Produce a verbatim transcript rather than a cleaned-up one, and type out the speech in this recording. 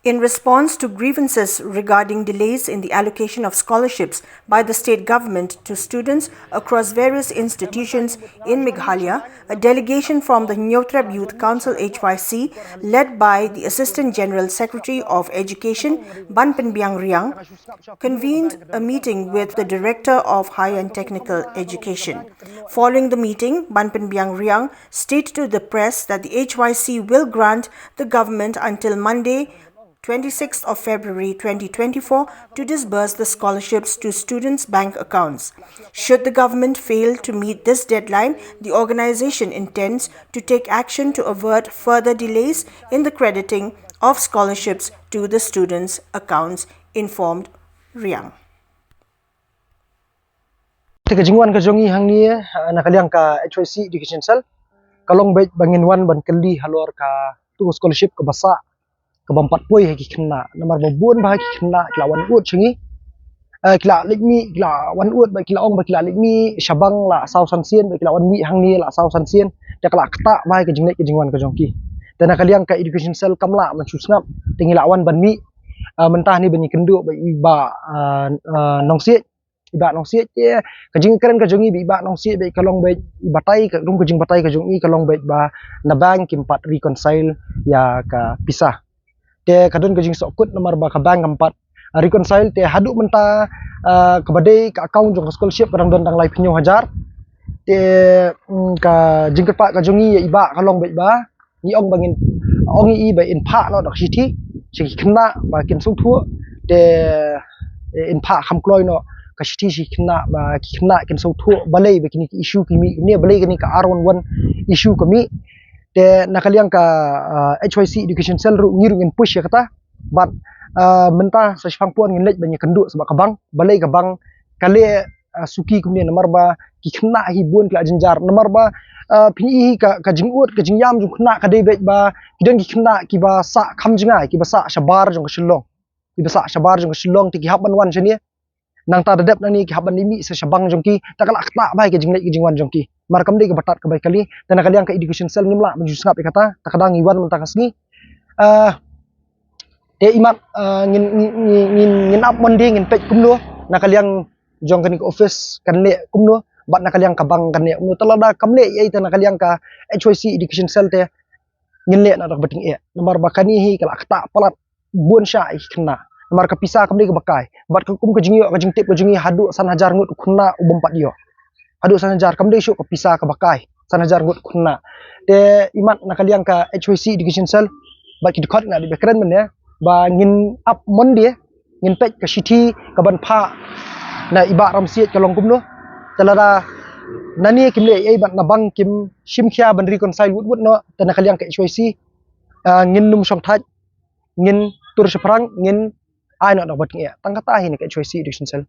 In response to grievances regarding delays in the allocation of scholarships by the state government to students across various institutions in Meghalaya, a delegation from the Hynñiewtrep Youth Council, H Y C, led by the Assistant General Secretary of Education, Banpynbiang Riang, convened a meeting with the Director of Higher and Technical Education. Following the meeting, Banpynbiang Riang stated to the press that the H Y C will grant the government until Monday, twenty-sixth of February twenty twenty-four, to disburse the scholarships to students' bank accounts. Should the government fail to meet this deadline, the organization intends to take action to avert further delays in the crediting of scholarships to the students' accounts, informed Riang. Te ka jingwan ka jong ngi hangne, ah, na ka liang ka H Y C Education Cell, ka long beit ba ngin wan ban kylli halor ka tu scholarship kaba sah, kaba ym pat poi ha ki khynnah, namar ba bun ba ha ki khynnah ki la wan ud sha ngi. Eh, ki la leit mih, ki la wan ud ba ki la ong ba ki la leit mih sha bank la saw san sien, ba ki la wan mih hangne la saw san sien. Te ka la ktah ba ha ka jingleit ka jingwan ka jong ki. Te na ka liang ka Education Cell kam lah ban shu sngap, te ngi la wan ban mih. Ah, mynta hangne ba ngi kynduh ba i Bah, ah, ah, Nongsiej, i Bah Nongsiej, te ka jingkren ka jong i ba i Bah Nongsiej ba ka long ba i batai, ka rum ka jingbatai ka jong i ka long ba, ba na bank kim pat reconcile ïa ka pisa. Te ka don ka jingsngewkut namar ba ka bank kam pat, ah, reconcile, te haduh mynta, ah, kaba dei ka account jong ka scholarship ka dang don tang laiphew hynñiew hajar. Te, mm, ka jingkyrpad ka jong i ïa i Bah ka long ba, ba ngi ong ba ngin, ong i ba in phah noh da ka shithi sha ki khynnah ba kin sngewthuh. Te, eh, in phah kham kloi noh ka shithi sha ki khynnah ba ki khynnah kin sngewthuh balei ba kine ki issue ki mih, ne balei kane ka R one one issue ka mih. Te na ka liang ka, ah, H Y C Education Cell ruh ngi ruh ngin push ïa kata. Bad, ah, mynta sa shiphang por ngin leit ban ïakynduh sa bad ka bank, balei ka bank ka leh, ah, suki kumne, namar ba ki khynnah hi bun ki la jynjar, namar ba, ah, phin i hi ka, ka jingud ka jingïam jong khynnah ka dei beit ba ki don ki khynnah kiba sah kham jngai, kiba sah shabar jong ka Shillong, kiba sah shabar jong ka Shillong, te ki hap ban wan shane. Nangta da dep nangne ki hap ban mih sa sha bank jong ki, te ka la ktah ba ha ka jingleit ka jingwan jong ki. Namar kam dei kaba tad kaba kali, te na ka liang ka Education Cell ngim lah ban shu sngap ïa kata, te ka dang ngi wan mynta ka sngi. Ah, te imat, ah, ngin, ngin, ngin, ngin, ngin ap Monday ngin peit kumno na ka liang jong kane ka office kan leh kumno, bad na ka liang ka bank kan leh kumno. Te lada kam leh ei, te na ka liang ka H Y C Education Cell te ngin leh na da kaba tyngeh, namar ba kane hi ka la ktah palat bun sha ïa ki khynnah. Namar ka pisa kam dei kaba kai, bad ka kum ka jingïoh ka jingtip ka jong ngi haduh san hajar ngut u khynnah u bym pat ïoh. Haduh san hajar kam dei shuh ka pisa kaba kai, san hajar ngut u khynnah. Te imat na ka liang ka H Y C Education Cell bad ki dkhot nga dei ba kren mynne ba ngin ap Monday ngin peit ka shithi kaban phah na i Bah Ramsiej ka long kumno. Te lada nangne kim leh ei bad na bank kim shim khia ban reconcile wut wut noh, te na ka liang ka H Y C, ah, ngin nym shong thait, ngin tur shaphrang, ngin ai noh da kaba tyngeh. Tang kata hi na ka H Y C Education Cell.